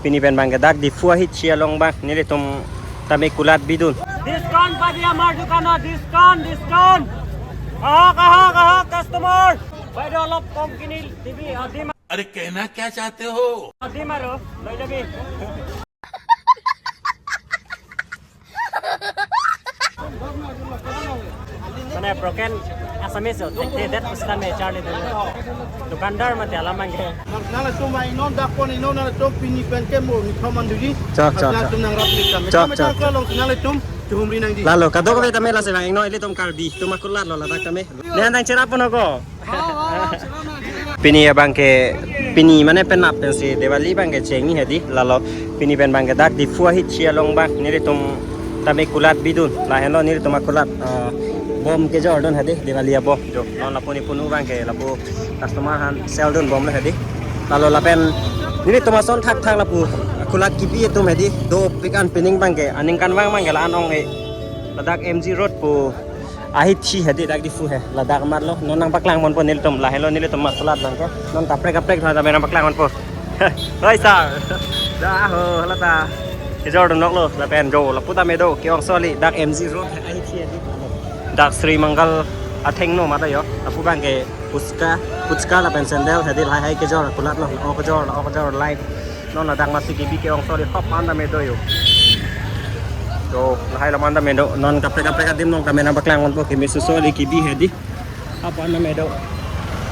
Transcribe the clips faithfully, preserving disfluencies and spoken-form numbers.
Pini pen bangke dak Diphu ahithi along bang nelitum tame kulat bidun. Discount padi amar dukan, discount, discount. Ahok, ahok, ahok, customer. Baideo, olop kom kini dibi, adim, अरे, कहना क्या चाहते हो? Adim aro, loi jabi. Mane broken Assamese ho, thekthedet pusitame charli dun. Dukandar mate alam bangke. Nang, nanglitum ingnon dak pon, ingnon nanglitum pini pen ke mo ni thoman duri. Chak, chak, chak. Nanglitum nangrap ni kami. Chak, kami chak, chak, chak. Long nanglitum chumri nangji. Lalo, kadokave tame lasi bang ingnon ilitum Karbi atum akulat lo ladak tame. Ne nang cherap pon ko. Pini abangke, pini mane penap pensi Diwali bangke chengji hedi, lalo pini pen bangke dak Diphu ahithi along bang nelitum tame kulat bidun, lahenlo nelitum akulat, ah, bom kejordun hedi, Diwali abom jo. Non lapu nepunu bangke lapu customer aphan seldun bomlo hedi. Lalo lapen nelitum ason thakthak lapu kulat kebi atum hedi, dopik an pining bangke, aningkanvang bangke la-an ong-e. Ladak M G Road pu ahithi hedi dak Diphu he. Ladak amat lo, non nangpaklang ponpo nelitum, lahenlo nelitum akulat bangke. Non kaprek kaprek tha tame nangpaklang ponpo. Hoi sir. Da ho, hala ta. Kejordun noklo, lapen jo, lapu tame do, ke-ong soli, dak M G Road he ahithi hedi. Dak Sri Mangal athengno mata yo. Lapu bangke puchka, puchka lapen sandal hedi lahai kejor kulat lo, o kejor, o kejor line. Non ladak masi kebi ke-ong soli hop an tame do yo. Jo, lahai alam an tame do. Non kaprek kaprek adim nong tame nangpaklang ponpo keme so soli kebi hedi. Hop an tame do.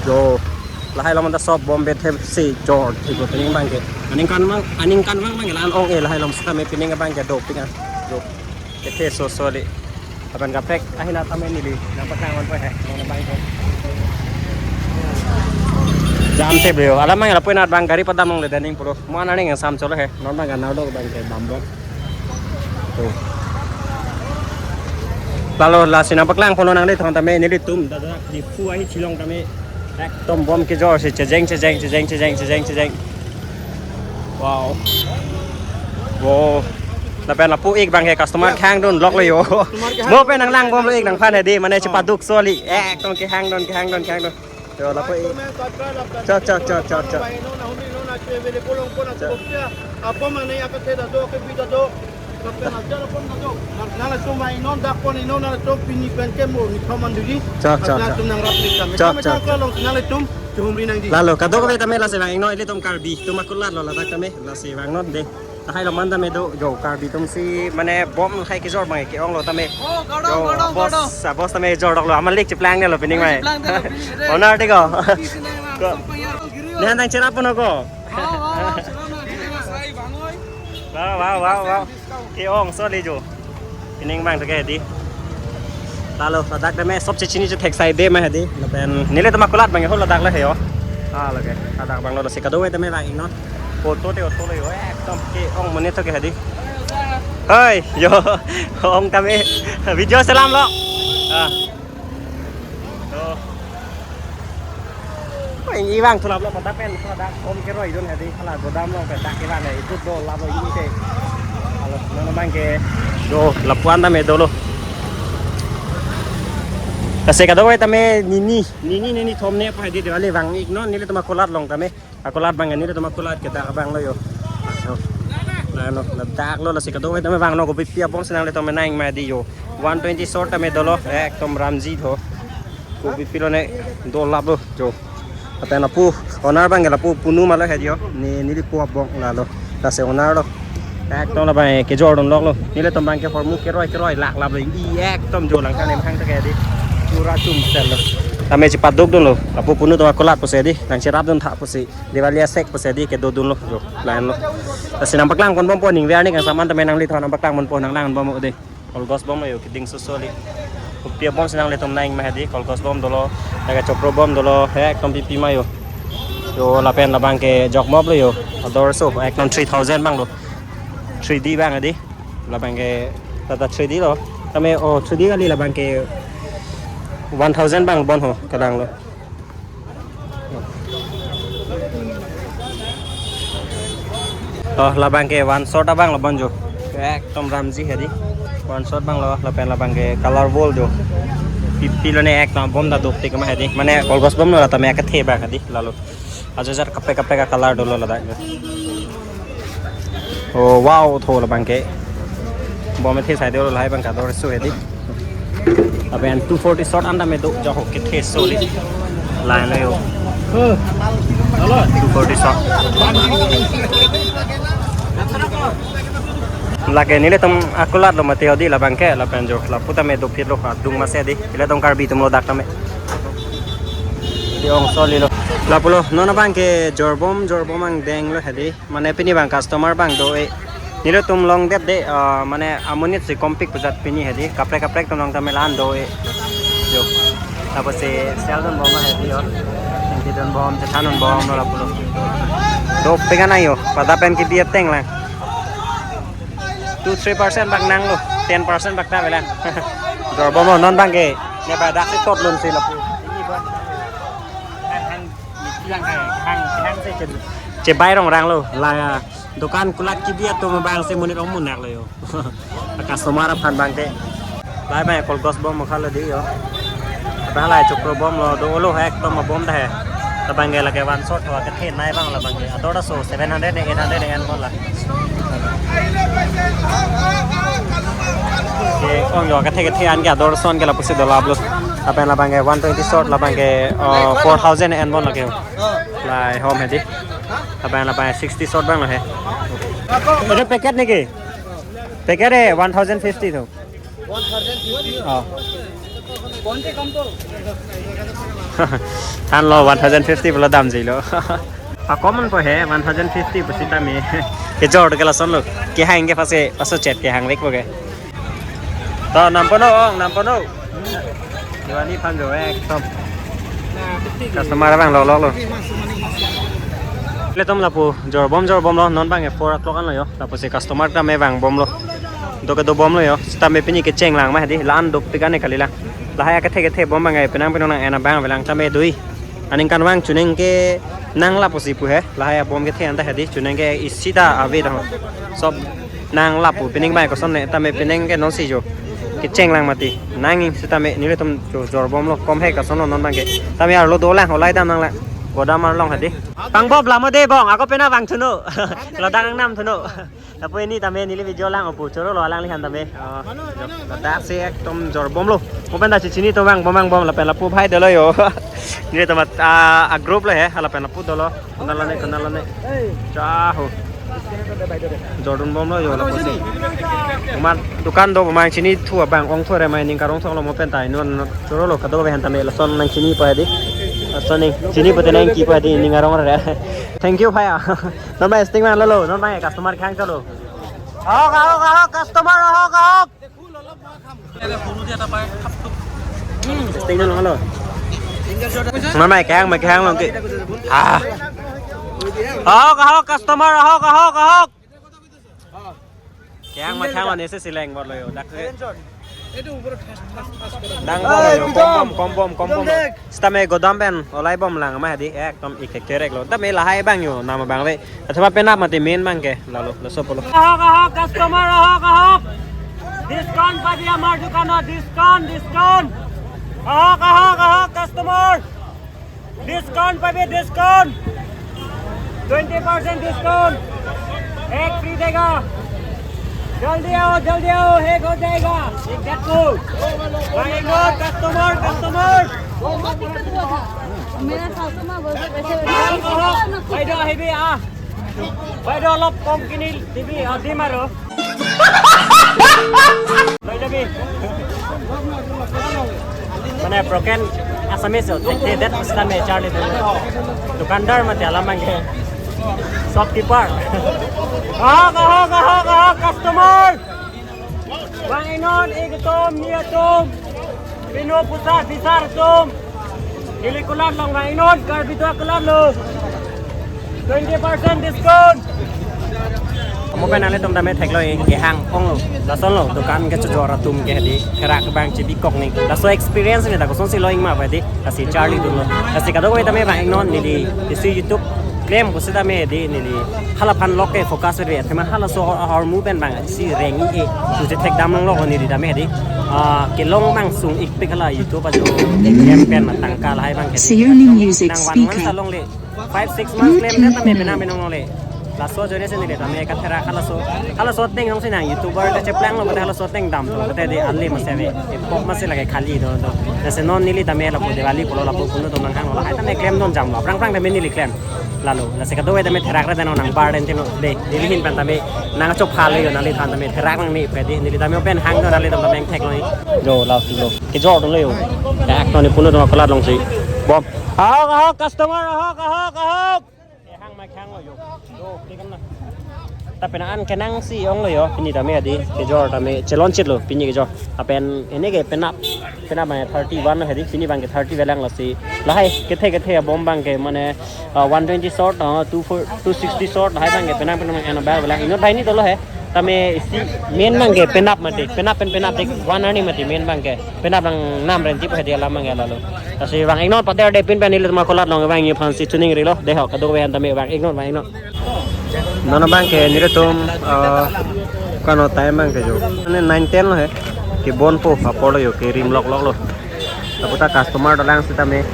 Jo, lahai alam an ta sob bom bethe si jor thik lo pining bangke. Aningkanvang, aningkanvang bangke la-an ong-e lahai alam sitame pining bangke dopik an. Jo. Kethe so soli. Lapen kaprek ahin tame neli nangpaklang ponpo he. Non bangke. Jam te bro. Alam bang lapu inat bang gari padam longle daning pulo. Mo an aning sam cholo he. Non bang ganar do bangke bambok. To. Lalo lasi nangpaklang ponlo nanglithong tame nelitum dak Diphu ahithi along tame. Ekdom bom kejor si chejeng, chejeng, chejeng, chejeng, chejeng, chejeng. Wow. Wow. Lapen lapu ik bangke customer khangdun loklo yo. Customer khang. Mo pen nanglang bomlo ik nangphan hedi, mane chepaduk soli. Ekdom kehangdun, kehangdun, kehangdun. Yo, lapu ik. Chak, chak, chak, chak, chak. Apa mana yang kata dah do, ke bida do. Nang, nanglitum ingnon dak pon, ingnon nanglitum pini pen ke mo ni thoman duri. Chak, chak, chak. Nanglitum nangrap ni kami. Chak, chak, chak. Long nanglitum chumri nangji. Lalo, kadokave tame lasi bang ingnon ilitum Karbi atum akulat lo ladak tame, lasi bang non de. Lahai alam an tame do, jo, Karbi atum si mane bom lahai kejor bang ke-ong lo tame. Oh, gadong, jo, gadong, boss, gadong. Sa boss tame jordok lo, amalik cheplang ne lo pining mai. Cheplang ne lo pining, re. Owner te ko. Isi ne ma, ko. Sopayar, giri. Ne nang cherap pon ko. Wow, wow, wow, cherap na, cherap na. Sai bangoi. Wow, wow, wow, wow. Discount. Ke-ong soli jo. Pining bang to ke di. Lalo ladak tame sob chechini che theksai de ma hedi. Lapen nelitum akulat bang ho ladak lo he yo. Ah, lake. Ladak bang lo si kadokave tame bang ingnon. Auto te auto lo yo. Ekdom ke-ong mane to ke hedi. Hoi, yo. Ong tame video selam lo. Ah. To. Oi, ibang thulap lo, dak pen, dak om keroi dun hedi, hala godam lo, dak ibang hedi, itu do lap lo, ini te. Hala, non bangke, do, lapu an tame dolo. Lasi kadokave tame nini, nini, nini thom ne pa hedi, Diwali bang ik non, nelitum akulat long tame. Akulat bang nelitum akulat ke dak bang lo yo. Yo. Lalo, ladak lo lasi kadokave tame bang no kopi pi abom si nanglitum nang ma di yo. One twenty sort tame dolo, ekdom ramji tho. Kopi pi lo ne do lap lo jo. Lapen lapu owner bangke lapu punu ma lo hedi yo. Ne neli pu abong lalo. Lasi owner lo. Ekdom labang kejordun loklo. Nelitum bangke hormu keroi keroi lak lap lo. I ekdom jo langkang nemhang ta ke di. Pura chum sel lo. Tame chepaduk dunlo. Lapu punu atum akulat pusi di. Nang cherap dun tha pusi. Diwali asek pusi di kedo dunlo jo. Lahenlo. Lasi nangpaklang ponbompo ningve arni kangsam an tame nanglithong nangpaklang ponpo nanglang bompo de. Kolgos bom lo yo keding so soli. Kopi abom si nanglitum nang ma hedi kolgos bom dolo. Lake chokro bom dolo. He ekdom pipi ma yo. Yo lapen labangke jokmop lo yo. Ador so ekdom three thousand bang lo. Three D bang hedi. Labangke tata three D lo. Tame o three D kali labangke one thousand bang bon ho kadang lo. Oh, labangke one shot abang lo bon jo. Ekdom ramji hedi. One shot bang lo, lapen labangke color bol jo. Pipi lo ne ekdom bom ta duk tik ma hedi. Mane kolgos bom lo la tame akethe bang hedi lalo. Ajo jar kaprek kaprek a color dolo ladak. Oh, wow, tho labang ke. Bom the sai do lahai abang kador so hedi. Lapen two forty shot anta me do jo ho kethe so li. Line lo yo. Two forty shot. Lake nelitum akulat lo mati hedi labang ke lapen jo lapu tame dopik lo adung masi hedi. Ilitum Karbi atum lo dak tame. Di ong so li lo. Lapulo non abang ke jorbom jorbom angdeng lo hedi. Mane pini abang customer abang do-e. Nelitum longdet de, ah, mane amonit si kompik pujat pini hedi. Kaprek kaprek atum along tame la-an do-e. Jo. Lapusi sel dunbom hedi yo. Ingti dunbom, chethan dunbom lo lapulo. Dopik ana yo. Pada pen kebi ateng lang. Two three percent bak nanglo. Ten percent bak ta avelang. Jorbom lo non abang ke. Ne ba dak si tot lun si lapu. Hang, hang, hang, hang, hang, che, chebai rongrang lo. La, dukan kulat kebi atum abang si monit ong munak lo yo. Customer aphan abang ke. Bai bai kol gos bom khalo di yo. Abang la chokro bom lo, do lo hek to ma bom da he. Labang ke lake one shot ho kethe nai abang labang ke. Ador so seven hundred ne eight hundred ne en bom la. Ke ong yo kethe kethe an ke ador son ke lapusi do la blo. Lapen labang ke one twenty shot labang ke, uh, four thousand en bom lake. Lahai hom hedi. Labang labang sixty shot abang lo he. Itu packet niki? Packet eh one thousand fifty tho. One thousand fifty? Oh. Than lo one thousand fifty pulo damji lo. Akom an po he one thousand fifty pusitame. Kejor ke lason lo. Kehang ke pase paso chet kehang vek po ke. To nampo no ong, nampo no. Diwali aphan jo ekdom. Customer abang lo lo lo. Ilitum lapu jorbom jorbom lo non abang ke four o'clock an lo yo. Lapusi customer tame vang bom lo. Do ke dobom lo yo. Sitame pini kecheng lang ma hedi. La-an dopik ane kali la. Lahai akethe kethe bom abang ke penang penang nang en abang avelang tame dui. Aningkan vang chuning ke nang lapusi pu he. Lahai abom kethe anta hedi. Chuning ke isi ta ave ta ho. Sob nang lapu pining bai koson ne tame pining ke non si jo. Kecheng lang mati. Nang ing sitame nelitum jo jorbom lo kom he koson non abang ke. Tame arlo dolang holai dam nang la. Godam arlong hedi. Pang bob lamo de bong. Ako pena vang thuno. Ladak nangnam thuno. Lapu ini tame neli video lang opu choro lo alangliphan tame. Oh, ladak si ekdom jorbom lo. Mo pen ta chini to vang bom vang bom lapen lapu bhai dolo yo. Nelitum a, a group lo he, lapen lapu dolo. Konat lo ne, konat lo ne. Chaho. Jordon bom lo yo lapusi. Oman dukan do oman chini thu abang ong thu re mai ning karong thong lo mo pen ta non choro lo kado be han tame lason nang chini pa di. Lason ning chini pa te nang ki pa di ning arong re. Thank you bhaiya. Non mai sting man lo lo, non mai customer khang cholo. Ahok, ahok, ahok, customer ahok, ahok. Sting non lo. Non mai khang, mai khang lo ki. Ah. Ahok, ahok, customer ahok, ahok, ahok. Khang mai khang lo nese sileng bot lo yo. Dak. Dang bom lo yo, kom bom, kom bom, kom bom. Sitame godam pen olai bom lang ma di ekdom ik ek kerek lo. Tame lahai abang yo, nama abang ve. Athema penap mati main abang ke, lalo, laso pulo. Ahok, ahok, customer, ahok, ahok. Discount padi amar dukan, discount, discount. Ahok, ahok, ahok, customer. Discount padi, discount. Twenty percent discount. Ek free dega. जल्दी आओ, जल्दी आओ, एक हो जाएगा। एक झटको। भाई लोग, customer, customer। बहुत दिक्कत हुआ था। मेरा सासू माँ बहुत पैसे Ahok, ahok. Baideo, ahibi, ah. Baideo, olop kom kinilo, dibi, ah, dim aro. Loi jabi. Mane broken Assamese yo, thekthedet sitame charli dun. Dukandar mati alam abang ke. Shopkeeper. Ahok, ahok, ahok, ahok, customer. Vang-iknon, ik atum, ni atum. Pino pusar, bisar atum. Neli kulat along vang-iknon, Karbi do kulat lo. Twenty percent discount. Mo pen nanglitum tame theklong kehang ong lo. Lason lo, dukan kechojor atum ke di. Kerak abang chebikok ni. Laso experience ni ta kosonsi lo ingma pa di. Lasi charli dun lo. Lasi kadokave tame vang-iknon neli. Isi YouTube klem pusitame di neli. Hala aphan lok ke focus ave. Athema halaso ahormu pen abang si reng-i e. Suse thekdam long lo neli tame di. Ah, kelong abang sung-ikpik hala YouTube ajo. Klem pen ma tangka lahai abang ke di. Sirni music speaker. Nang one month along le. Five, six months klem det tame penang penang longle. Laso ajoine si neli tame katherak halaso, halaso ateng jongsi nang YouTuber kacheplang lo, kata halaso ateng damthu, kata di alim ase ave, epok masi lake khali do do. Lasi non neli tame lapu Diwali pulo lapu punut atum nanghang lo, lahai tame klemdun jam lo, aphrang phrang tame neli klem. Lalo, lasi kadokave tame therak ra deno nang bar den tino de, neli ahin pen tame nangchok phal lo yo, nangliphan tame therak nangne pe di, neli tame open hang do, nanglitum tame thek lo. Jo, last lo. Kejordun lo yo. Dak toni punut atum kolat longsi. Bom. Ahok, ahok, customer, ahok, ahok, ahok. Ehang ma khang lo yo. Yo, tikan na. Tapi na an kenang si ong lo yo. Pini tame adi kejor tame chelon chit lo pini kejor. Lapen ini ke penap, penap ma thirty one lo hedi. Pini abang ke thirty velang lo si. Lahai kethe kethe abom abang ke mane, uh, one twenty short, uh, two four, two sixty short. Lahai abang ke penang penang ano bal velang. Inut lahai ni dolo he. Tame isi main abang ke penap mati. Penap pen penap dik one arni mati main abang ke. Penap abang nam renti pa hedi alam abang ke lalo. Lasi vang iknon pader de pin pen nelitum kolat long vang niphan si tuning rilo. Dei ho kadokave an tame vang iknon vang iknon. Non abang ke nelitum, eh, kano time abang ke jo. Ane nine ten lo he. Kebonpo apor lo yo, kerim lok lok lo. Lapu ta customer dolang sitame.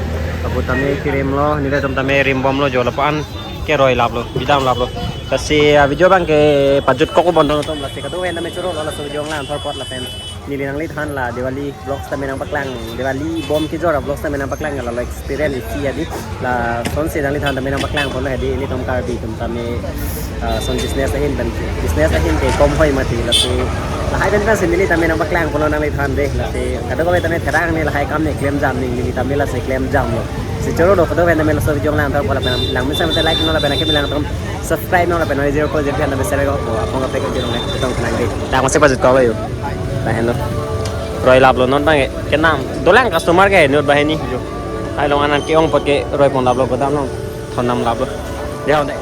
Lapu tame kerim lo, nelitum tame rimbom lo jo lapu an keroi lap lo, bidam lap lo. Lasi, ah, video abang ke pajut kok bon don atum, lasi kadokave an tame choro lo laso video lang thor apot lapen. Neli nangliphan la Diwali vlogs tame nangpaklang, Diwali bom kejor vlogs tame nangpaklang, lalo experience isi adi. Lasonsi nangliphan tame nangpaklang pon hedi, ilitum Karbi atum tame, ah, son business ahin pen, business ahin ke kom hoi mati, lasi lahai pen pensi neli tame nangpaklang pon nangliphan de, lasi kadokave tame therak ne lahai kam ne klem jam ne, neli tame lasi klem jam lo. Si choro do kadokave an tame laso video lang thor apot lapen lang mesen mesen like non lapen akhei lang atum subscribe non lapen zero four zero three hundred seven ko apong kape ko jero ne tong kenang de. Dak masi pajut ko yo. Lahen lo. Roi lap lo non abang ke. Kenam. Dolang customer ke inut banghini jo. Hai long anan ke-ong apot keroi pon lap lo, godam long thon nam lap lo. Dei ho dei.